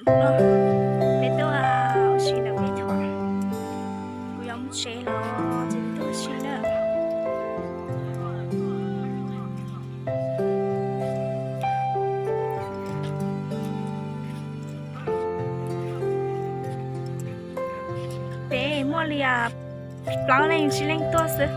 No, peb tuaj ua si ntawm peb thaum kuv yuav mus tsev los ces peb tuaj ua si na. Peb muaj li plaub leej tsib leej tuaj xwb.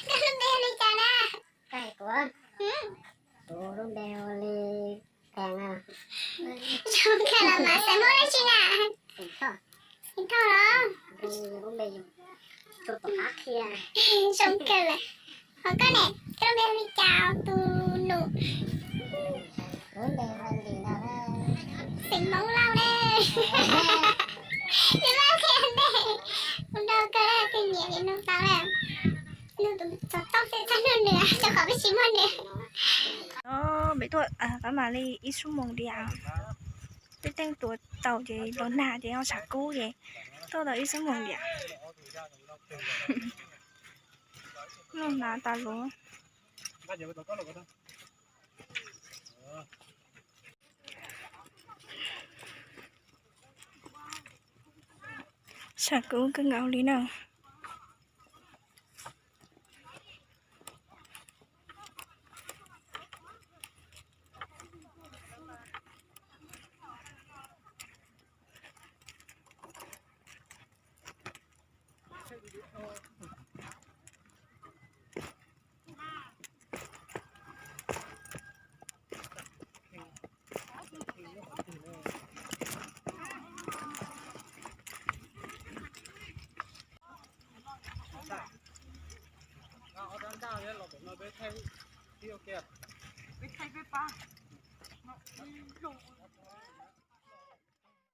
Koj lub npe hu li cas na? Kuv, kuv lub npe hu li Pees. Zoo kawg los mas xeem Hmoob dab tsi na? Xeem Thoj los? Zoo kawg lawm. Ho koj ne, koj lub npe hu li cas tus nus? Xeem Hmoob Lauj ne. Nws laj qhia ntej, kuv nrog koj twb nyiam li nug tau lawm. Nug tus txog toj xwb txhob nug nws, rau qhov peb tsis muaj nws. Peb tuaj qab mam li ib xuab moos diam. Tej teej tuav tau ces los nag ces ho tshav kub ces tuaj tau ib xuab moos diam. Nag tas lus. Tshav kub kawg nkaus li na. Peb thaij peb pab.